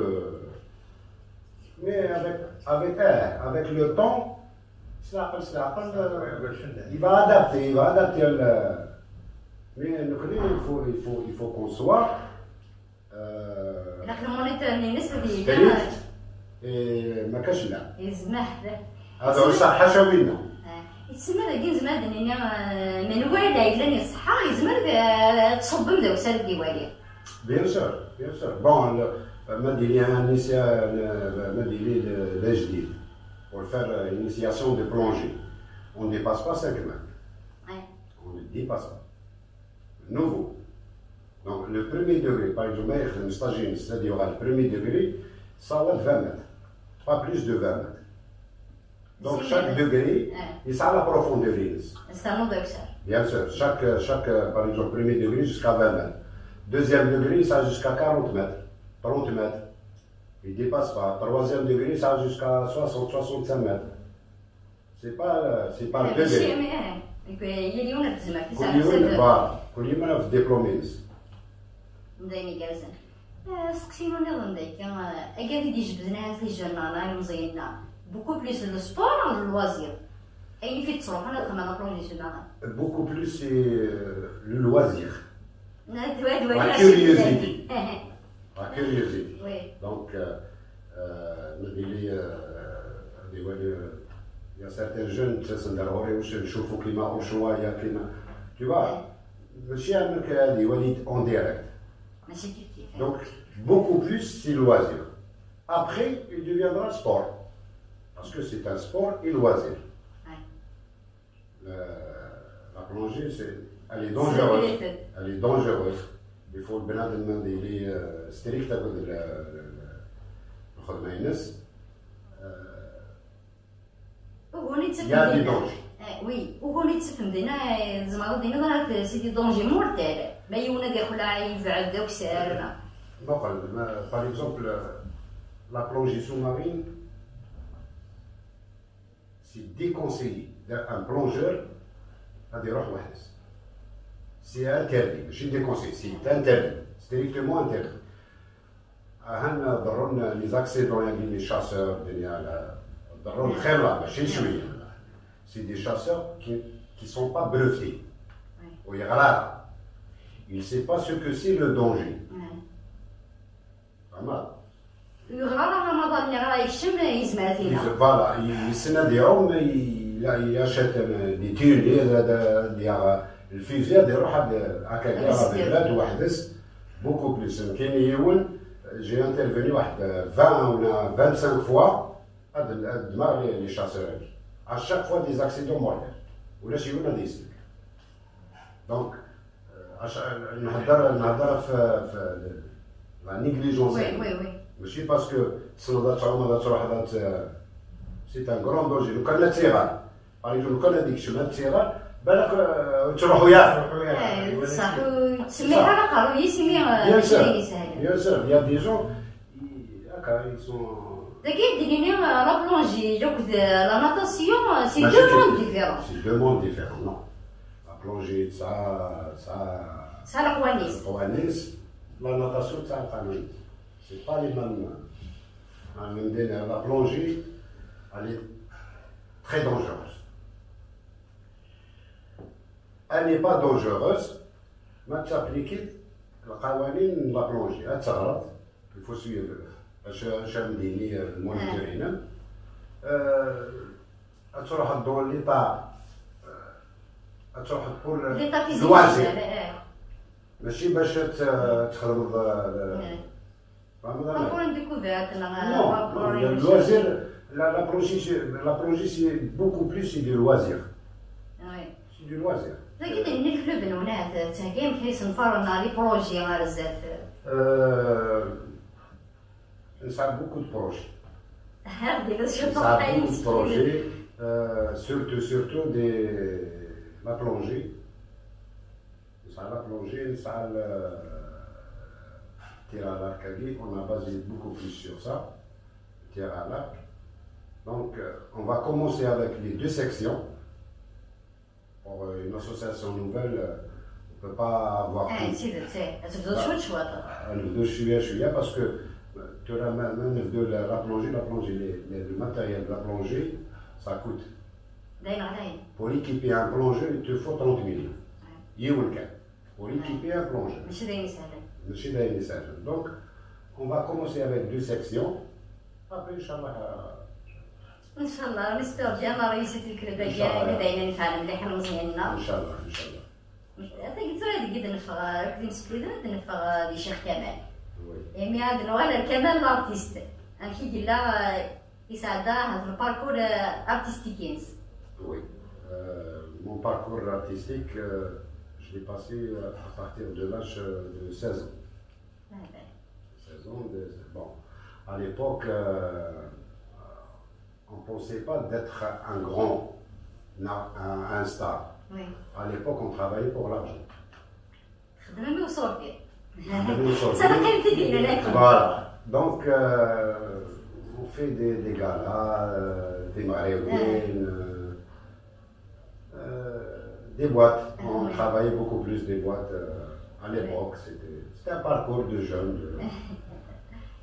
mais avec, avec, euh, avec le temps, c'est la, c'est la, il va adapter, il va adapter le, mais il faut, il faut, il faut qu'on soit Euh, لكن المونيتور نينس هذه ستريكت. إيه، ما كاش لا. يزمح له. هذا هو الصح، حاشا وينا. آه. يتسمى ذاك يزمح لنا، آه، من وين لا يلاني الصحة، يزمر، آه، تصب من ذاك سال ديوالي. Bien sûr, bien sûr. Bon, le, ما ديري un initial, ما ديري le, le جديد. Pour faire une initiation de plongée, on ne dépasse pas cinq mètres. Ouais. On ne dépasse pas. Nouveau. Donc, le premier degré, par exemple, ma yexdem stage-ines, c'est-à-dire le premier degré, ça va de vingt mètres, pas plus de vingt mètres. Donc, chaque degré, il a la profondeur. Bien sûr, chaque, chaque, euh, par exemple, premier degré jusqu'à vingt mètres. Deuxième degré, ça jusqu'à quarante mètres, trente mètres. Il dépasse pas. Troisième degré, ça jusqu'à soixante, soixante-cinq mètres. C'est pas, euh, c'est pas le degré. Voilà, كل يوم في diplôme. Dayen igerrzen. Eh, steqsi-inu nniḍen dagi, eh, agad i d-ijebden ahat les jeunes-nneɣ, ilmeẓyen-nneɣ. Beaucoup plus le sport, le loisir. Ayen i fi tettruḥun ad xedmen la plongée sous-marine. Beaucoup plus, c'est, euh, le loisir. La curiosité. La curiosité. Oui. Donc, euh, euh, il y a certains jeunes, c'est un rôle, je chauffe au climat, au choix, il y a climat. Tu vois, ماشي عندك هذه وليد en direct. Donc, beaucoup plus si loisir. Après, il deviendra sport. Parce que c'est un sport et loisir. La plongée, c'est, elle est dangereuse. Elle est dangereuse. Il faut le بنادم اللي strict avec le, le, الخدمة ينس. Ugur i ttafem dinna. Oui, ugur i ttafem dinna, eh, tzemreḍ ad d-tiniḍ ahat c'est des dangers mortels. Ma yiwen ad ixleɛ, yebɛed d akessar. Muqel, par exemple, la plongée sous-marine, c'est déconseillé. Un plongeur ad iruḥ weḥd-s. C'est interdit, ماشي déconseillé, c'est interdit, strictement interdit. Ahan ḍerrun les accidents, يعني les chasseurs, الدنيا ضرون خير الله ماشي شوية. C'est des chasseurs qui, qui sont pas brevetés. ويغرى. Il sait pas ce que c'est le danger. Vraiment. Yeɣra Ramadan, yeɣra yekcem, yezmer ad t-ila. Voilà, yessen ad iɛum, il a, il achète des tunelles, ad yaɣ lfizi, ad iruḥ ad, akka, ad iruḥ ad igrad weḥd-s, beaucoup plus. Nekkin yiwen, j'ai intervenu واحد vingt ولا vingt-cinq fois, ad, ad ddmeɣ les, les chasseurs-agi. À chaque fois des accidents mortels. Ulac yiwen ad yeslek. Donc, euh, نهضر نهضر في, في la négligence. Oui, oui, oui. ماشي parce que تسنى ذات عمر ذات روح ذات، c'est un grand danger. لو كان تيغال، par exemple، لو كان هذيك شمال تيغال، بالك، آه، تروحوا يا. بصح تسمي حاجة قالوا لي سمي، آه، bien sûr. Bien sûr, il y a des gens هكا ils sont. داكي ديريني la plongée، donc la natation, c'est deux mondes différents. C'est deux mondes différents, non. La plongée, ça, ça, ça, القوانيس. La natation, ça, القوانيس. C'est pas les mêmes, hein. La plongée, elle est très dangereuse. Elle n'est pas dangereuse, ما تابليكيت القوانين لا بلونجي، غتغلط، il faut suivre. اش اش مديني المونيتور هنا. آه، تروح الدور اللي طار، آه، تروح تقول لوازم. ماشي باش ت-، تخدم ال-، ال-، فهمت؟ Parcours de découverte, non, non, le loisir, la, la plongée, c'est, la plongée, c'est beaucoup plus, c'est du loisir. Oui. C'est du loisir. Tagi d ayen i club-nwen ahat tettheggimt isenfaren neɣ les projets ɣer zdat? Euh, on a beaucoup de projets. On a beaucoup de projets, euh, surtout, surtout des, la plongée. نسعى la plongée, نسعى ال-، tir à l'arc, on a basé beaucoup plus sur ça, tir à l'arc. Donc, euh, on va commencer avec les deux sections. Pour, euh, une association nouvelle, euh, on peut pas avoir tout. Ad tebduḍ cwiṭ cwiṭ. Ad nebdu cwiya cwiya parce que, euh, tura ma, ma nebdu la, la plongée, la plongée, les, les, le matériel de la plongée, ça coûte. D ayen ɣlayen. Pour équiper un plongeur, il te faut trente millions. Yiwen kan. Pour équiper un plongeur. Mačči d ayen isehlen. Mačči d ayen isehlen. Donc, on va commencer avec deux sections. Après, inchallah, euh, inchallah, on espère bien la réussite du club. Inchallah. D ayen nefɛen mliḥ ilmeẓyen-nneɣ. Inchallah, inchallah. Tagi tura deg i d-neffeɣ, akked imsefliden, ad d-neffeɣ di Ccix Kamal. Oui. Imi ad nuɣal ar Kamal l'artiste. Amek i yella, euh, Yesɛedda ahat le parcours, euh, artistique-ines. Oui. Euh, mon parcours artistique, euh, je Je l'ai passé, euh, à partir de l'âge, euh, de seize ans. Ah ben. Seize ans, de- bon. À l'époque, euh, on pensait pas d'être un grand, na- un, un star. Oui. À l'époque, on travaillait pour l'argent. خدمة من صورتي. خدمة من صورتي. صافي، قيمتي دينا لكم. Voilà. Donc, euh, on fait des, des galas, euh, des mariages, euh, euh, des boîtes. Ah, on oui. Travaillait beaucoup plus des boîtes, euh, à l'époque. C'était, c'était un parcours de jeune. De,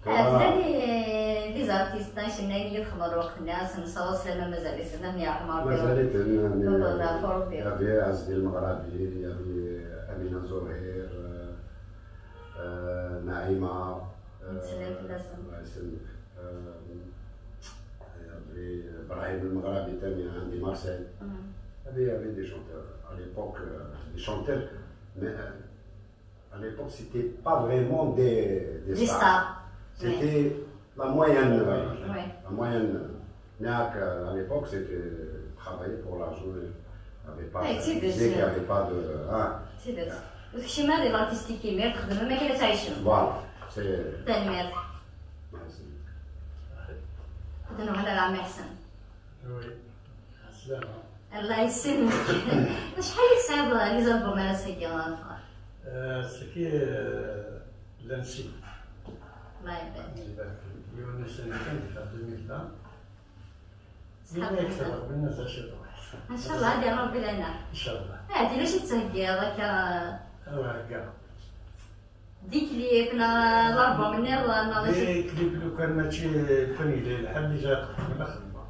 آه، تلا لي، لي زارتيست، نايشن ناين يدخل الوقت الناس، نصوص لما مازال يسلم يا عمر. مازال يتم، يعني، والله لا، فور بيان. Il y avait Azdi Lemgrabi, il y avait Amina Zoher, euh, euh, Naïma, euh, نسلم في الاسم. الله يسلمك. Euh, il y avait Brahim Lemgrabi, تاني عندي Marseille. مم. Il y avait, il y avait des chanteurs. À l'époque, euh, des chanteurs, mais, euh, à l'époque, c'était pas vraiment des, des stars. Des stars. C'était la moyenne, euh, la moyenne. Mais à, à l'époque, c'était travailler pour l'argent. Il n'y avait pas de musique, il n'y avait pas de, hein. C'est vrai. وتكشي ما دي l'artistique mais تخدم ما كاين تعيش. Voilà, c'est تنمير. Merci. كنت نهضر على محسن. Oui. السلامة. الله يسلمك. شحال يسعد لي زالبوم على سيدي الله يغفر؟ آه، سكي، آه، لانسي. الله يبارك. الله يبارك فيك. يونس اللي كان في ألفين وعشرين. صحاب يلا يكتب الله. ربنا زاد شي واحد. إن شاء الله، هذه ربي لنا. إن شاء الله. هذه ليش تسهل هكا؟ أو هكا. دي كليب، نا لالبوم النيضان، نا دي كليب لو كان ماشي كان يدير الحال اللي جات من الخدمة.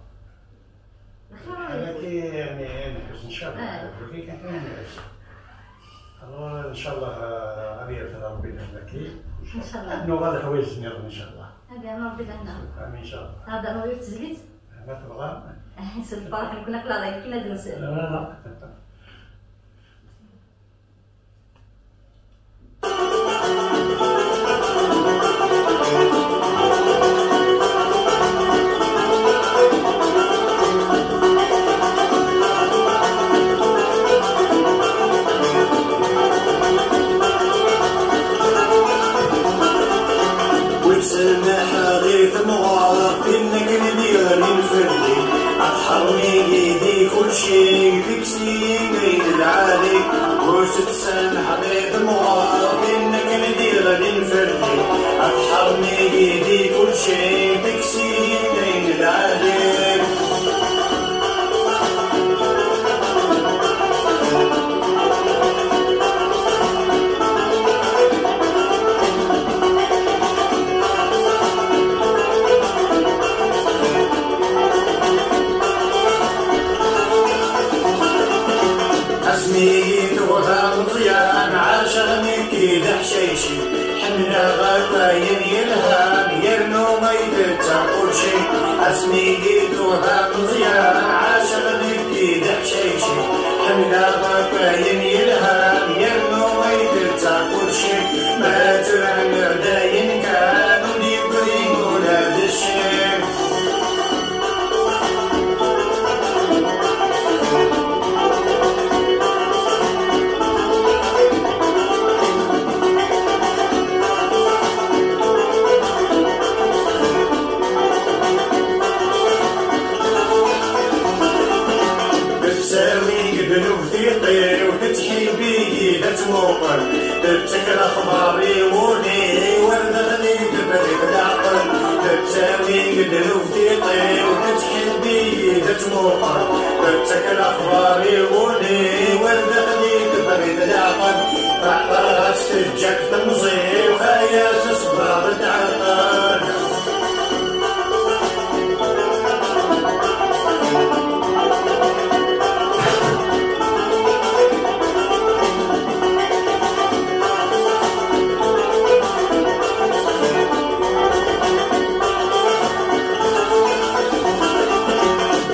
الخير عليك. كي يعني نحس إن شاء الله. آه. كي كان كان نحس. Alors إن شاء الله، آه، غادي يرفد ربي لنا كي. إن شاء الله. نوغا الحوايج النيضان إن شاء الله. هذه أنا ربي لنا. آمين إن شاء الله. هذا هو يتزليت. ما تبغى. سي الفرح نكون ناكل على كينا دنسل. لا، لا. وتسمح غير تمغار إنك اللي غني نفدي أحرمي يدي كل شيء فيك سيدي العالي وتتسمح غير تمغار إنك اللي غني نفدي أحرمي يدي كل شيء فيك سيدي العالي. أسميت وغا مزيان عاشق نكي دحشيشي حملة غاكاين يلهان يرنو ما يدتا كلشي أسميت وغا مزيان عاشق نكي دحشيشي حملة غاكاين يلهان يرنو ما يدتا كلشي ما ترعن داين كانوا يبري ولا دشي. تساوي قبل وثيقي وتتحيبي لا تموقل تتكل أخباري وني وردغني تبرد العقل تساوي قبل وثيقي وتتحيبي لا تموقل تتكل أخباري وني وردغني تبرد العقل بعد راس تجك تمزي وخيا تصبر تعقل.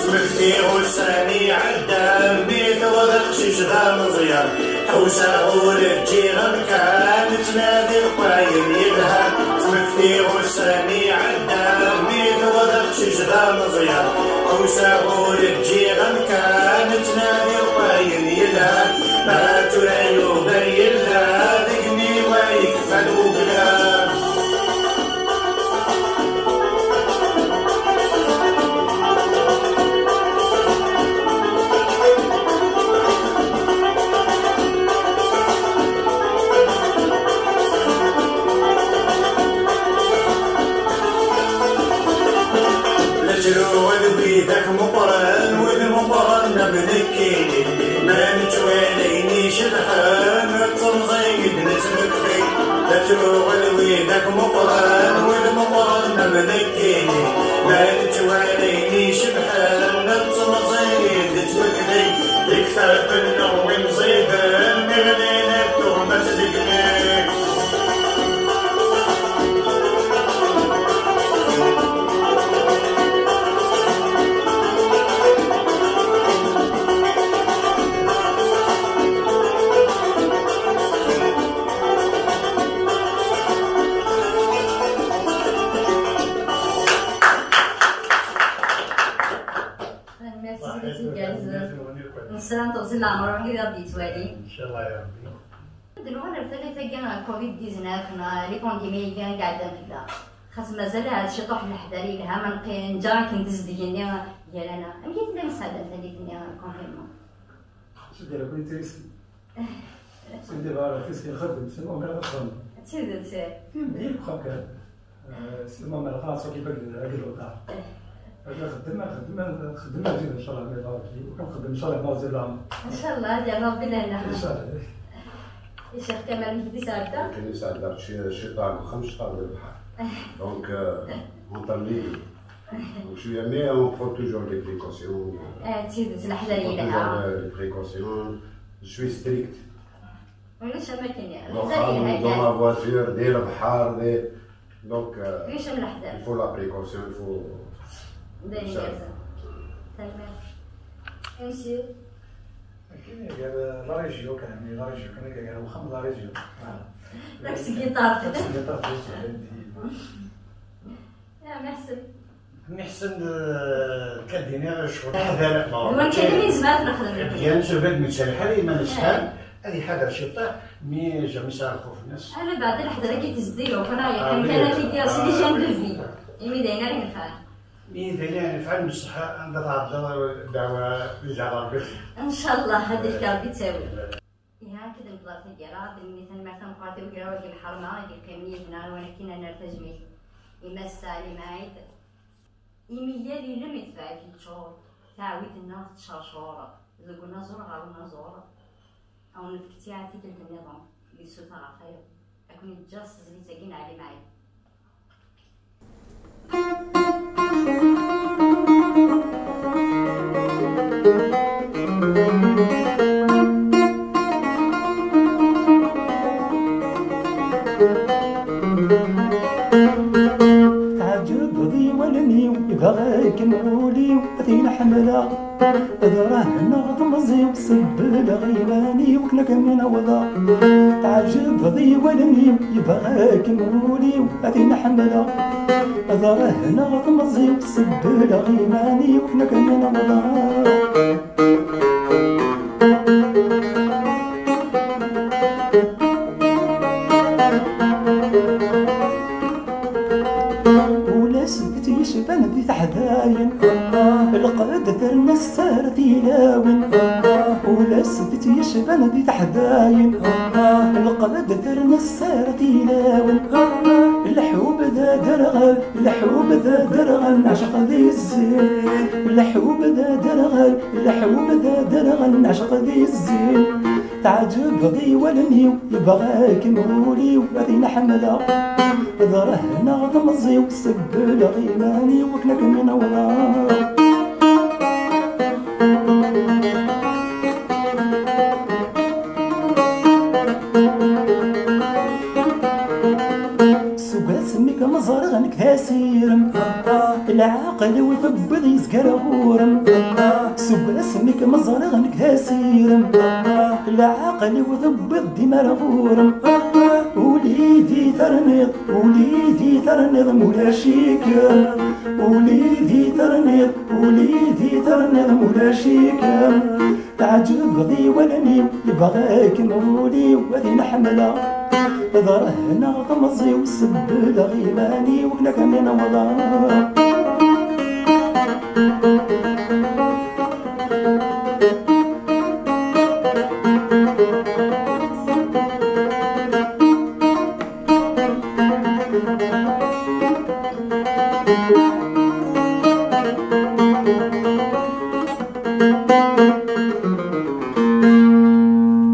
تمثي غساني عدام بيت وضع شجرة مزيان حوسة ولد جيران كانت نادي وقايم يدها تمثي غساني عدام بيت وضع شجرة مزيان حوسة ولد جيران كانت نادي وقايم يدها Ma tura yugar yella deg-nni wa yekfa lwebla. Letru d widak meqqren, wid meqqren am nekkini. Ma nettwali ayen icebḥen, d temẓi i d-nettmekti. Letru d widak meqqren, wid meqqren am nekkini. Ma nettwali ayen icebḥen, d temẓi i d-nettmekti. Yekter fell-aɣ win ẓiden, mi ɣlin tuɣmas deg-ni. Tanemmirt i tidet igerrzen. Nesra n teɣzi n leɛmer win i ɣ-d-yettwalin. Ncallah ya Rebbi. Ad d-nuɣal ar tallit-agi n covid dix-neuf neɣ les pandémies-agi i iɛeddan fell-aɣ. Xas mazal ahat ciṭuḥ n leḥder yelha ma neqqi-, neǧǧa akken tezdeg-nni gar-aneɣ. Amek i tellam tesɛeddam tallit-nni n confinement? Sidi Rebbi yettrisken. Sidi Rebbi yettrisken, nxeddem, sinon ma nxeddem. D tidet, eh. Tin d yir uxxam kan. Eh, sinon ma nxaṣ akk ifakden agi lewqat. Eh. Ad nxeddem, ad nxeddem, ad nxeddem, ad nzid, ncallah, ma yebɣa Rebbi. Ad nxeddem, ncallah, ma nzid leɛmer. Ncallah, ad yernu Rebbi lehna. Ncallah. Icix Kamal, amek i d-yesɛedda? Akken i sɛeddaɣ ci-, ciṭuḥ n uxxam, ciṭuḥ n lebḥer. Donc, euh, entre mille. Donc, je suis, mais on prend toujours les précautions. Ah, d tidet, leḥder yelha. On prend toujours les, les précautions. Je suis strict. Ulac am akken, leḥder yelha. Dans ma voiture, di lebḥer, di, donc, euh, ulac am leḥder. Il faut la précaution, il faut. D ayen igerrzen. Tanemmirt. Akken gar la région kan, la région kan, gar uxxam d la région. Voilà. Dak seg Giṭart. Dak seg Giṭart, dak seg Giṭart. Ya, merci. Meḥsen, eh, ad d-iniɣ cɣel aḥdar. Iwan kan i nezmer ad t-nexdem. Bien sûr, ad nečča lḥal, iman-is kan, ad iḥader ciṭṭaḥ, mi jamais sɛa lxuf-nnes. Ala, beɛd leḥder-agi tezdi, ufan-aɣ yakan kan ad t-id-yaɣ, c'est l'hygiène de vie. Imi d ayen ara yenfɛen. Mi d ayen ara yenfɛen, mṣeḥḥa, anda tɛeddaḍ ddeɛwa, ddeɛwa Rebbi. Ncallah, ad d-ifk Rebbi ttawil. Ihi, akka d-nebḍa taggara, ad d-nini tanemmirt tameqqrant i ugraw-agi n lḥerma i d-yeqqimen yid-neɣ, nwan akkin ad nerr tajmilt i Mass Salim Ɛid, imi yal ilem itbeɛ-it yeččur, taɛwit-nneɣ tettcercur, deg unaẓur ɣer unaẓur, ad wen-nefk ttiɛad tikkelt nniḍen, di tsuta ɣer tayeḍ, ad ken-yeǧǧ s tezlit-agi n Ɛli Mɛid. Teɛǧbeḍ i wallen-iw, ibeɣ-ikem wul-iw, ad t-in-ḥemmleɣ. Ad rahneɣ temẓi-w, sebbleɣ iman-iw, akken ad kem-in-awḍeɣ. Teɛǧbeḍ i wallen-iw, yebɣa-kem wul-iw, ad t-in-ḥemmleɣ. Ad rahneɣ temẓi-w, sebbleɣ iman-iw, akken ad kem-in-awḍeɣ. Ula s d-tt-yecban di teḥdayin, lqed terna sser tilawin. Ula s d-tt-yecban di teḥdayin, lqed terna sser tilawin. Lḥub d aderɣal, lḥub d aderɣal, neɛceq di zzin. Lḥub d aderɣal, lḥub d aderɣal, neɛceq di zzin. Teɛǧbeḍ i wallen-iw, yebɣa-kem wul-iw, ad t-in-ḥemmleɣ. Ad rahneɣ temẓi-w, sebbleɣ iman-iw, akken ad kem-in-awḍeɣ. Seg wasmi kem-ẓriɣ nekk d asirem, lɛaqel-iw tewwiḍ yezger ɣur-m. Seg wasmi kem-ẓriɣ nekk d asirem, lɛaqel-iw tewwiḍ dima ar ɣur-m. Uli di terniḍ, uli di terniḍ, mulac-ikem. Uli di terniḍ, uli di terniḍ, mulac-ikem. Teɛǧbeḍ i wallen-iw, yebɣa-kem wul-iw, ad in-ḥemmleɣ. Ad rehneɣ temẓi-w, sebbleɣ iman-iw, la kam in-awḍeɣ.